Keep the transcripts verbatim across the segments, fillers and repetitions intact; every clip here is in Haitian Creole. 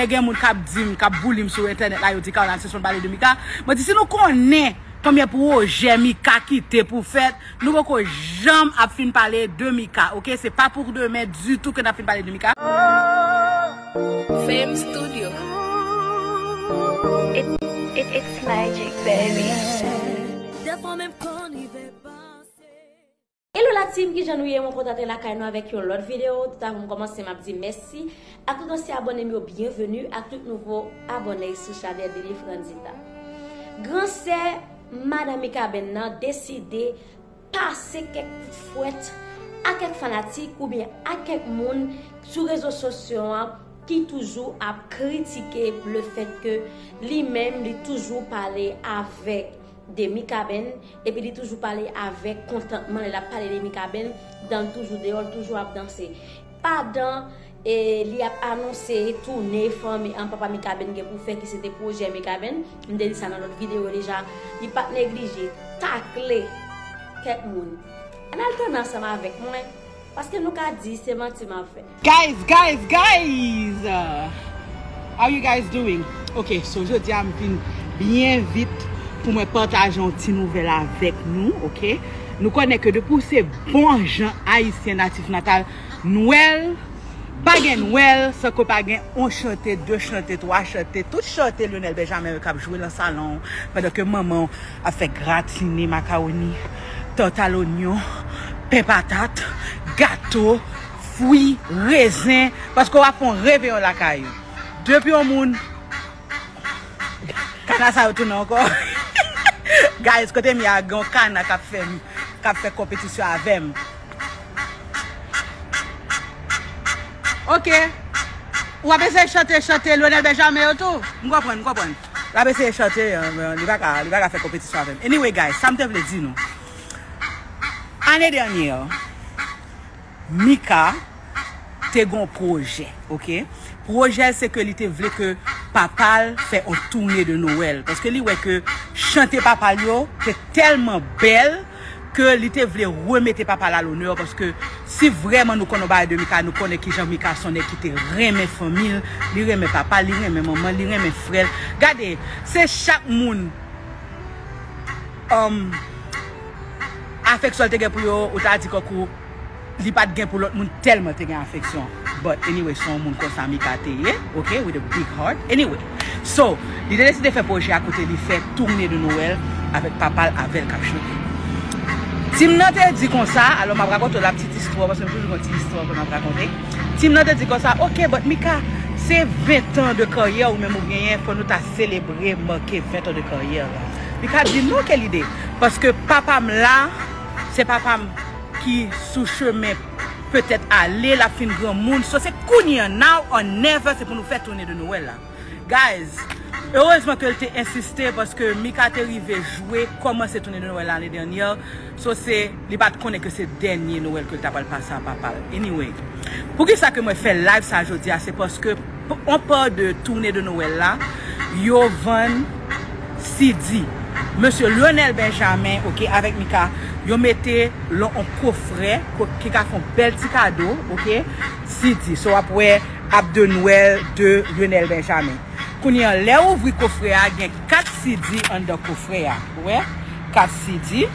Gen moun k ap di m, k ap bouli m sou entènèt la, yo di Caroline Session pale de Mika. Mwen di, si nou konnen konbyen pwojè Mika kite pou fèt, nou poko janm ap fin pale de Mika, oke? Se pa pou demen ditou ke n ap fin pale de Mika. Fame Studio. It, it, it's magic, baby. Dèfwa menm kan n rive panse. Hello la team, kijan nou ye? Mwen kontan te lakay nou avèk yon lòt videyo. Tout avan m kòmanse, m ap di mèsi ak tout ansyen abòne m yo, byenveni ak tout nouvo abòne sou chanèl Dini Franzita. Gran sè madan Mikaben nan deside pase kèk kout fwèt a kèk fanatik oubyen a kèk moun sou rezo sosyo an ki toujou ap kritike le fèt ke li menm li toujou pale avèk de Mikaben, epi li toujou pale avèk kontantman lè l ap pale de Mikaben, dan l toujou deyò, l toujou ap danse. Pandan e li ap anonse toune fanmi an papa Mikaben gen pou fè ki se te pwojè Mikaben, m te di sa nan lòt videyo deja, li pa t neglije takle kèk moun. Ann al tann ansanm avèk mwen, paske nou ka di se manti m ap fè. Guys, guys, guys! How you guys doing? Ok, so jodi a m vin byen vit pou mwen pataje yon ti nouvèl avèk nou, ok? Nou konnen ke depi w se bon jan ayisyen natif natal, Nwèl, pa gen Nwèl san ke pa gen on chante, de chante, twa chante, tout chante Lionel Benjamin yo k ap jwe lan salon pandan ke manman w ap fè gratine makawoni, tòt a lonyon, pen patat, gato, fwi, rezen, paske w ap fè yon reveyon lakay ou. Depi yon moun, kana sa yo tounen ankò. Guys, kote m ye a, gen yon kana k ap fè m, k ap fè konpetisyon avè m. Ok. W ap eseye chante, chante Lionel Benjamin yo tou. M konprann, m konprann. L ap eseye chante, euh, li pa ka, li pa ka fè konpetisyon avè m. Anyway, guys, sa m te vle di nou. Ane dènyè, Mika te gon pwojè, ok? Pwojè se ke li te vle ke papa l fè on toune de Noël. Paske li wè ke chante papa l yo te tèlman bèl ke li te vle remete papa l a lonè, paske si vrèman nou konn on bagay de Mika, nou konnen kijan Mika se on nèg ki te renmen fanmi l, li renmen papa l, li renmen manman l, li renmen frè l. Gade, se chak moun, um, afeksyon l te gen pou yo, ou ta di kankou li pa t gen pou lòt moun tèlman te gen afeksyon. But anyway, se yon moun konsa Mika te ye, ok, with a big heart. Anyway, so, li te deside fè pwojè a kote li fè toune de Noël avèk papa l avè l k ap chante. Team nan te di konsa, alò m ap rakonte w la petite histoire, paske m toujou gon ti istwa pou m ap rakonte. Team nan te di konsa, ok, but Mika, se ven tan de karyè ou menm ou genyen, fò nou ta selebre, make ven tan de karyè la. Mika di, non, ke lide, paske papa m la, se papa m ki sou chemen petèt ale, l ap fin granmoun. So, se kounye a, now or never, se pou nou fè toune de Noël la. Guys, erezman ke l te ensiste, paske Mika te rive jwe, kòmanse toune de Noël lane dènyè. So, se, li pa t konnen ke se dènye Noël ke l ta pral pase a papa l. Anyway, poukisa ke mwen fè live sa jodi a, se paske p-, on pa de toune de Noël la, yo vann C D. Mesye Lionel Benjamin, ok, avèk Mika, yo mete lan on kofrè ko-, ki ka fè on bèl ti kado, ok, C D. So, w ap wè Ab de Nwèl de Lionel Benjamin. Kounye a, lè w ouvri kofrè a, gen kat C D anndan kofrè a. Ou wè? Kat C D.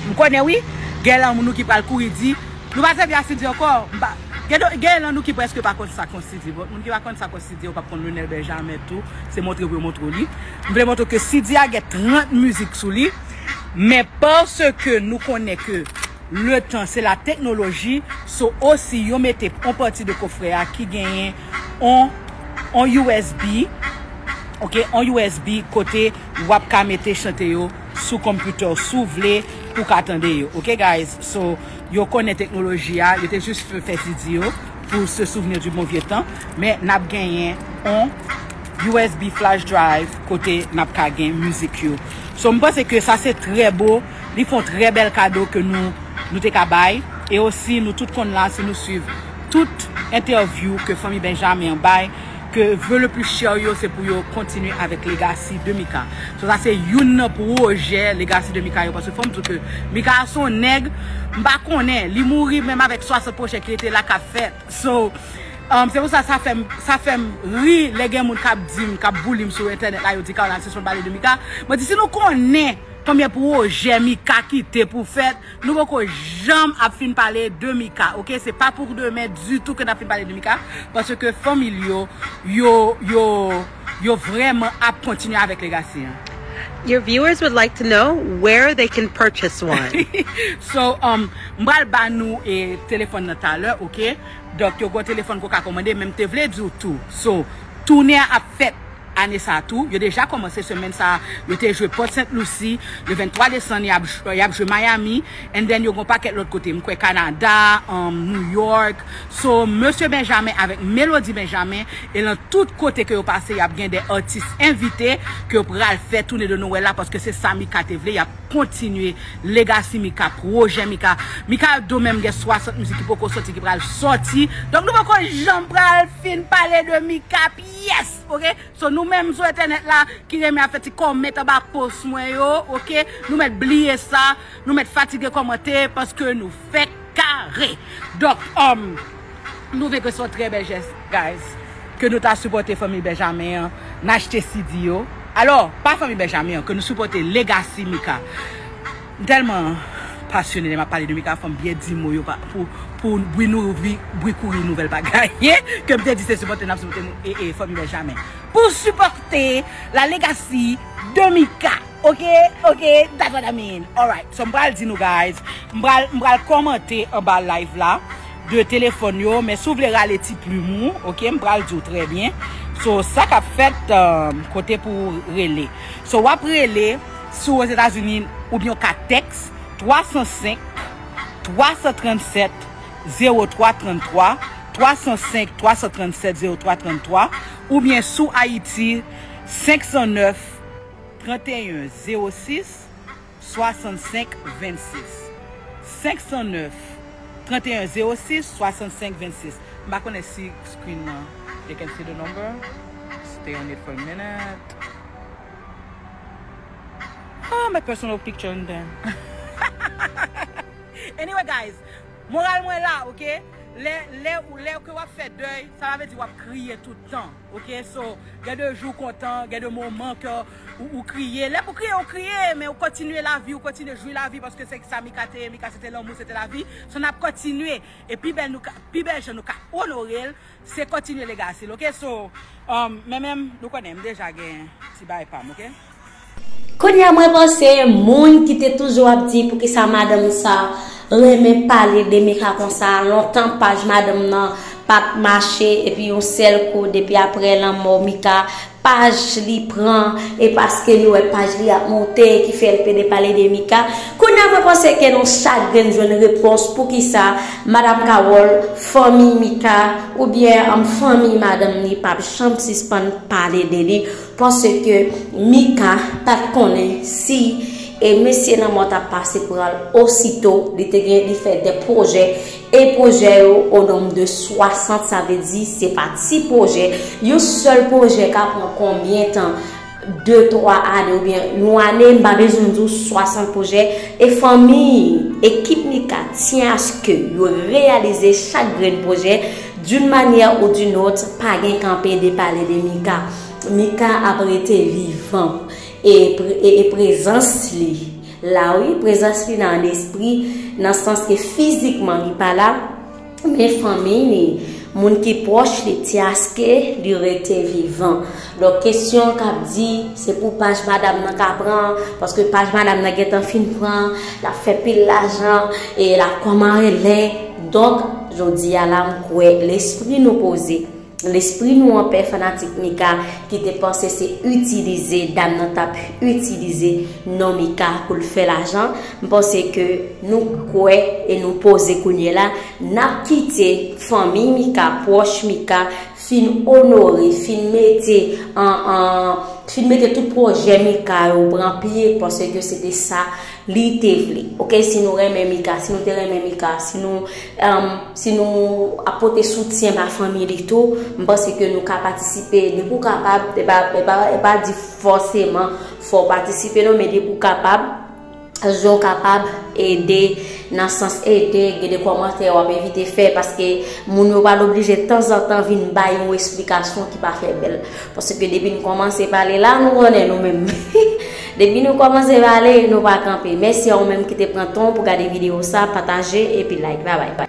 M konnen, wi, gen lan moun nou ki pral kouri di, nou pa sèvi a C D ankò. M pa, gen do-, gen lan nou ki prèske pa konn sa k on C D. Bon, moun ki pa konn sa k on C D, ou p ap konn Lionel Benjamin tou. Se montre pou yo montre w li. M vle montre w ke C D a gen trant mizik sou li. Men paske nou konnen ke le tan, se la teknoloji, so osi yo mete on pati de kofrè a ki genyen on, on U S B, ok, on U S B kote w ap ka mete chante yo sou computer, si w vle, pou w ka tande yo, ok, guys? So, yo konnen teknoloji a, yo te jis fè C D yo pour se souvenir du bon vieux temps, men n ap genyen on U S B flash drive kote n ap ka gen mizik yo. So, m panse ke sa se trè bo, li fè on trè bèl kado ke nou, nou te ka bay, e osi nou tout konn la, si nou swiv tout entèvyou ke fanmi Benjamin an bay, ke vœu le plus cher yo, se pou yo kontinye avèk legasi de Mika. So, sa se youn nan pwojè legasi de Mika yo, paske fò m di w ke Mika se on nèg, m pa konnen, li mouri menm avèk swasant pwojè ki rete la k ap fèt. So, Um, se pou sa sa fè m sa fè m ri lè gen moun k ap di m, k ap bouli m sou entènèt la, yo di Caroline sispann pale de Mika. Mwen di si nou konnen konbyen pwojè Mika kite pou fèt, nou poko janm ap fin pale de Mika, oke? Se pa pou demen ditou ke n ap fin pale de Mika, paske fanmi l yo, yo, yo, yo vrèman ap kontinye avèk legacy an. Your viewers would like to know where they can purchase one. So, um, m pral ba nou e telefòn nan talè, oke? Donk, yo gon telefòn ke w ka kòmande, men m te vle di w tou. So, tounen an ap fèt ane sa a tou. Yo deja kòmanse semèn sa a. Yo te jwe Port Saint Lucie. Le venntwa desanm, y ap, y ap jwe Miami. And then, yo gon pakèt lòt kote. M kwè Kanada, um, New York. So, Mesye Benjamin avèk Melody Benjamin. E lan tout kote ke yo pase, y ap gen de atis envite ke yo pral fè tounen de Nwèl la, paske se sa Mika te vle. Y ap kontinye legacy Mika, pwojè Mika. Mika do menm gen swasant mizik ki poko sòti, ki pral sòti. Donk, nou poko janm pral fin pale de Mika pyès, oke? So, nou menm sou entènèt la, ki renmen ap fè ti kòmant anba post mwen yo, oke? Nou mèt bliye sa, nou mèt fatige kòmante, paske nou fèk kare. Donk, um, nou vle ke se yon trè bèl jès, guys, ke nou ta sipòte fanmi Benjamin an, n achte C D yo. Alò, pa fanmi Benjamin an, ke nou sipòte legacy Mika. M tèlman pasyone lè m ap pale de Mika, fò m byen di mo yo pa, pou, pou bri nou, bri, bri kouri nouvèl pa gaye, ke m te di se sipòte n ap sipòte nou, e, e, fanmi Benjamin. Pou sipòte la legacy de Mika. Oke, oke, that's what I mean. Alright, so m pral di nou, guys, m pral, m pral kòmante anba live la de telefòn yo, men si w vle rale ti plim ou, oke, m pral di w trè byen. So, sa k ap fèt, um, kote pou rele. So, w ap rele, si w Ozetazini, oubyen w ka tèks twa san senk, twa san trannsèt, zewo twa tranntwa, twa san senk, twa san trannsèt, zewo twa tranntwa, oubyen si w Ayiti, senk san nèf, tranteyen zewo sis, swasannsenk vennsis. Senk san nèf, tranteyen zewo sis, swasannsenk vennsis. M pa konnen si screen nan, they can see the number. Stay on it for a minute. Oh, my personal picture in there. Anyway, guys, moral mwen la, oke? Lè, lè, lè ke w ap fè dèy, sa pa vle di w ap kriye tout tan, oke? So, gen de jou w kontan, gen de moman ke ou, ou kriye. Lè pou kriye, ou kriye, men ou kontinye lavi, ou kontinye jwi lavi, paske se sa Mika te ye, Mika se te lanmou, se te lavi. So, n ap kontinye. E pi bèl nou ka, pi bèl jan nou ka onore l, se kontinye legacy l, oke? So, um, men menm, nou konnen, m deja gen ti bagay pa m, oke? Kounye a mwen panse moun ki te toujou ap di poukisa madanm sa renmen pale de Mika konsa, lontan paj madanm nan pa t mache, epi yon sèl kou depi aprè lanmò Mika paj li pran, e paske li wè paj li ap monte ki fè l pede pale de Mika. Kounye a mwen panse ke nou chak grenn jwenn repons poukisa madanm Carole, fanmi Mika, oubyen fanmi madanm li p ap janm sispann pale de li. Paske Mika pa t konnen si e mesye lanmò t ap pase pran l osito, li te gen, li fè de pwojè, e pwojè yo o nonb de swasant, sa vle di se pa ti pwojè. Yon sèl pwojè ka pran konbyen tan? De twa ane oubyen yon ane, m pa bezwen di w swasant pwojè. E fanmi, ekip Mika tyen aske yo reyalize chak grenn pwojè d'une manière ou d'une autre, pa gen kanpe de pale de Mika. Mika ap rete vivan. E, pre- e, e prezans li la, wi, prezans li nan lespri, nan sans ke fizikman li pa la, men fanmi li, moun ki pwòch li, tyen aske li rete vivan. Donk, kesyon k ap di, se pou paj madanm nan ka pran, paske paj madanm nan gentan fin pran, l ap fè pil lajan, e l ap kòman rele. Donk, jodi a la, m kwè lespri nou poze. Lespri nou anpè, fanatik Mika, ki te panse se itilize, dam nan t ap itilize non Mika pou l fè lajan. M panse ke nou kwè e nou poze kounye la, n ap kite fanmi Mika, pwòch Mika, fin onore, fin mete an, an, fin mete tout pwojè Mika yo pran pye, paske se te sa li te vle. Oke, si nou renmen Mika, si nou te renmen Mika, si nou, um, si nou ap pote soutyen ba fanmi li tou, m panse ke nou ka patisipe, depi w kapab, e pa, e pa, e pa di fòseman fò w patisipe non, men depi w kapab, jan w kapab ede, nan sans ede, gen de kòmantè w ap evite fè, paske moun yo pral oblije tanzantan vin bay yon esplikasyon ki pa fè bèl. Paske depi n kòmanse pale la, nou konnen nou menm. Depi nou kòmanse pale, nou pa kanpe. Mèsi a ou menm ki te pran tan pou gade videyo sa, pataje epi like. Babay.